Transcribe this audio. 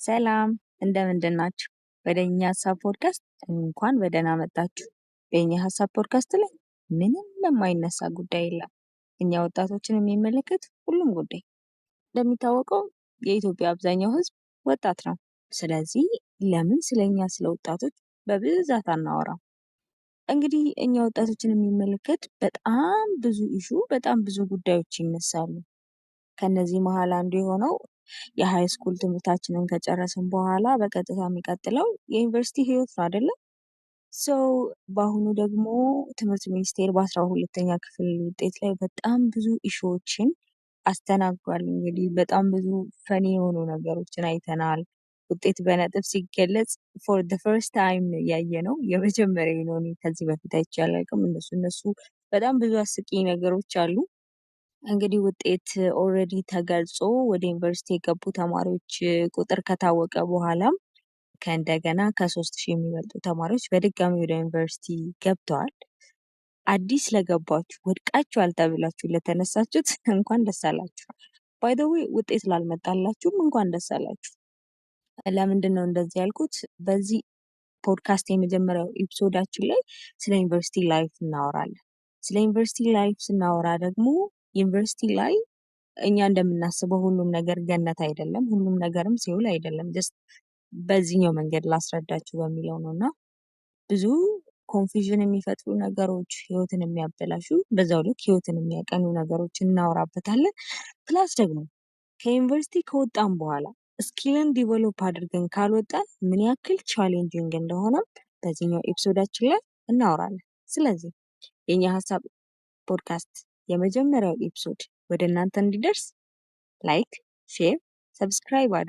ሰላም እንደምንድን ናችሁ? ወደ እኛ ሀሳብ ፖድካስት እንኳን በደህና መጣችሁ። በእኛ ሀሳብ ፖድካስት ላይ ምንም የማይነሳ ጉዳይ የለም። እኛ ወጣቶችን የሚመለከት ሁሉም ጉዳይ። እንደሚታወቀው የኢትዮጵያ አብዛኛው ሕዝብ ወጣት ነው። ስለዚህ ለምን ስለኛ ስለ ወጣቶች በብዛት አናወራም? እንግዲህ እኛ ወጣቶችን የሚመለከት በጣም ብዙ issue፣ በጣም ብዙ ጉዳዮች ይነሳሉ። ከነዚህ መሀል አንዱ የሆነው የ high school ትምህርታችንን ከጨረስን በኋላ በቀጥታ የሚቀጥለው የዩኒቨርሲቲ ህይወት ነው አይደለ? So በአሁኑ ደግሞ ትምህርት ሚኒስቴር በ12ኛ ክፍል ውጤት ላይ በጣም ብዙ issue ዎችን አስተናግዷል። እንግዲህ በጣም ብዙ funny የሆኑ ነገሮችን አይተናል። ውጤት በነጥብ ሲገለጽ for the first time ነው ያየነው። የመጀመሪያ ነው። እኔ ከዚህ በፊት አይቼ አላውቅም። እነሱ በጣም ብዙ አስቂኝ ነገሮች አሉ። እንግዲህ ውጤት already ተገልጾ ወደ ዩኒቨርሲቲ የገቡ ተማሪዎች ቁጥር ከታወቀ በኋላም ከእንደገና ከ3000 የሚበልጡ ተማሪዎች በድጋሚ ወደ ዩኒቨርሲቲ ገብተዋል። አዲስ ለገባችሁ፣ ወድቃችኋል ተብላችሁ ለተነሳችሁት እንኳን ደስ አላችሁ። By the way፣ ውጤት ላልመጣላችሁም እንኳን ደስ አላችሁ። ለምንድን ነው እንደዚህ ያልኩት? በዚህ ፖድካስት የመጀመሪያው episode ኣችን ላይ ስለ ዩኒቨርሲቲ life እናወራለን። ስለ ዩኒቨርሲቲ life ስናወራ ደግሞ ዩኒቨርሲቲ ላይ እኛ እንደምናስበው ሁሉም ነገር ገነት አይደለም፣ ሁሉም ነገርም ሲኦል አይደለም። Just በዚህኛው መንገድ ላስረዳችሁ በሚለው ነው። እና ብዙ confusion የሚፈጥሩ ነገሮች፣ ህይወትን የሚያበላሹ፣ በዛው ልክ ህይወትን የሚያቀኑ ነገሮች እናወራበታለን። Plus ደግሞ ከዩኒቨርሲቲ ከወጣን በኋላ skill ን develop አድርገን ካልወጣን ምን ያክል challenging እንደሆነም በዚህኛው episode ኣችን ላይ እናወራለን። ስለዚህ የኛ ሀሳብ ፖድካስት የመጀመሪያው episode ወደ እናንተ እንዲደርስ like፣ share፣ subscribe አድርጉ።